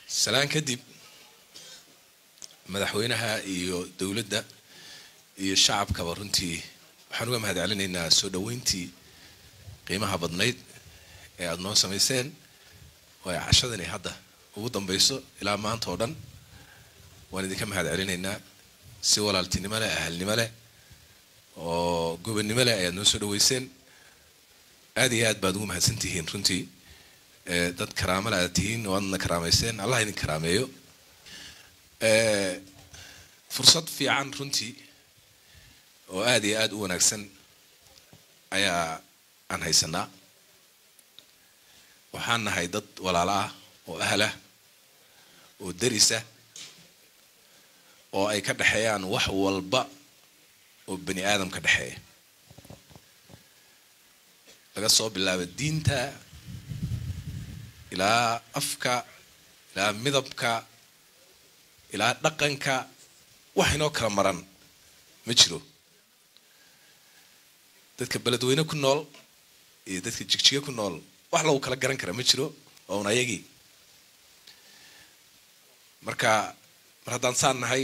Salaan kadib, madaxweynaha iyo dowladda iyo shacabkaba runtii waxaan uga mahad celinaynaa soo dhoweyntii qiimaha badnayd ee aada noo samayseen oo ay cashadani hadda ugu dambayso. Ilaa maanta oo dhan waan idinka mahad celinaynaa. Si walaaltinimo leh, ahalnimo leh oo gobonnimo leh ayaad noo soo dhaweyseen. Aad iyo aad baad ugu mahadsan tihiin runtii. Dad karaamo le aad tihiin, waadna karaamayseen, Allah idin karaameeyo. Fursad fiican runtii oo aad iyo aad u wanaagsan ayaa aan haysanaa. Waxaan nahay dad walaalo ah oo ahlah oo darisa oo ay ka dhexeeyaan wax walba oo bani aadam ka dhexeeya, laga soo bilaabo diinta ilaa afka ilaa midabka ilaa dhaqanka. Wax inoo kala maran ma jiro. Dadka Beledweyne ku nool iyo dadka Jigjiga ku nool wax lagu kala garan kara ma jiro, oo un ayagii. Marka mar haddaan saan nahay,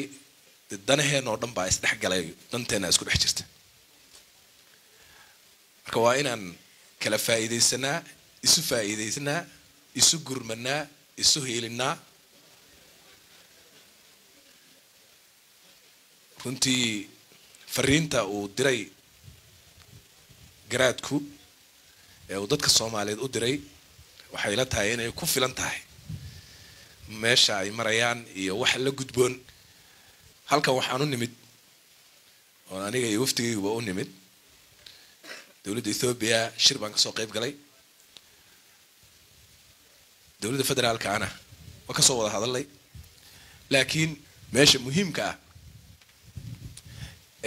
dee danaheenna oo dhan baa isdhex galay, danteena isku dhex jirta. Marka waa inaan kala faa'iidaysanaa, isu faa'iidaysanaa, isu gurmanaa, isu hiilinaa. Runtii fariinta uu diray garaadku ee uu dadka Soomaaliyeed u diray waxay la tahay inay ku filan tahay meesha ay marayaan iyo wax la gudboon. Halkan waxaan u nimid oo aniga iyo waftigayguba u nimid dowladda Ethoobia. Shir baan kasoo qayb galay, dowladda federaalka ana waa kasoo wada hadalnay, laakiin meesha muhiimka ah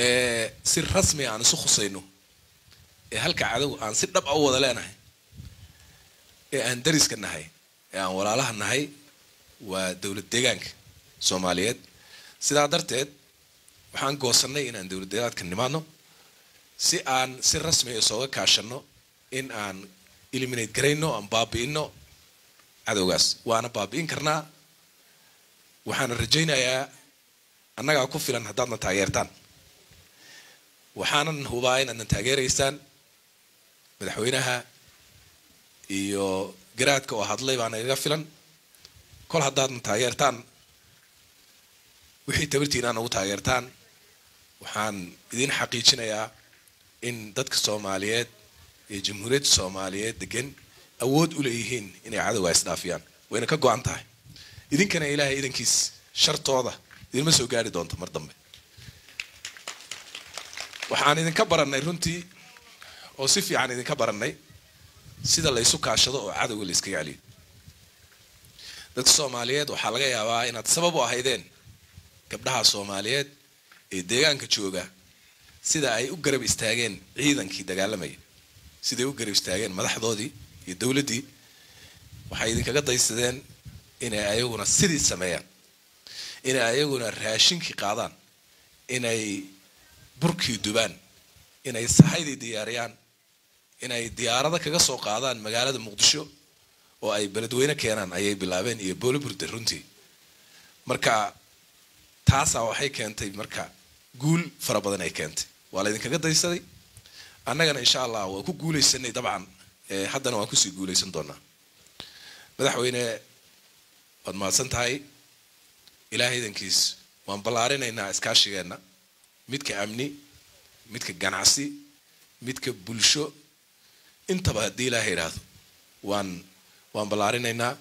ee si rasmi aan isu khusayno ee halka cadow aan si dhab a u wada leenahay ee aan dariska nahay ee aan walaalaha nahay waa dowlad deegaanka Soomaaliyeed. Sidaa darteed waxaan goosanay inaan dowlad deegaanka nimaadno si aan si rasmi ah isooga kaashano in aan eliminate garayno, aan baabi'ino cadowgaas. Waana baabi'in karnaa, waxaana rajaynayaa annagaa ku filan haddaadna taageertaan. Waxaanan hubaa inaadna taageeraysaan. Madaxweynaha iyo garaadka oo hadlay baa nagaga filan. Kol haddaadna taageertaan, wixii tabartiina nagu taageertaan, waxaan idin xaqiijinayaa in dadka Soomaaliyeed ee Jamhuuriyadda Soomaaliyeed degan awood u leeyihiin inay cadowga isdhaafiyaan, wayna ka go-an tahay. Idinkana Ilaahay idankiis shartooda idinma soo gaari doonto mar dambe. Waxaan idinka barannay runtii oo si fiican idinka barannay sida la isu kaashado oo cadowga la iskaga celiyo. Dadka Soomaaliyeed waxaa laga yaabaa inaad sabab u ahaydeen gabdhaha Soomaaliyeed ee deegaanka jooga sida ay u garab istaageen ciidankii dagaalamaya, siday u garab istaageen madaxdoodii iyo dowladdii. Waxay idinkaga daysadeen inay ayaguna sidii sameeyaan, inay ayaguna raashinkii qaadaan, inay burkii dubaan, inay sahaydii diyaariyaan, inay diyaarado kaga soo qaadaan magaalada Muqdisho oo ay Beledweyne keenaan ayay bilaabeen iyo Booliburde runtii. Marka taasaa waxay keentay marka guul fara badan ay keentay. Waa la idinkaga daysaday, annagana insha Allah waa ku guulaysanay dabcan, haddana waan kusii guulaysan doonaa. Madaxweyne, waad mahadsan tahay. Ilaahay idankiis waan ballaarinaynaa iskaashigeenna, midka amni, midka ganacsi, midka bulsho intaba, haddii Ilaahay idhaahdo waan ballaarinaynaa.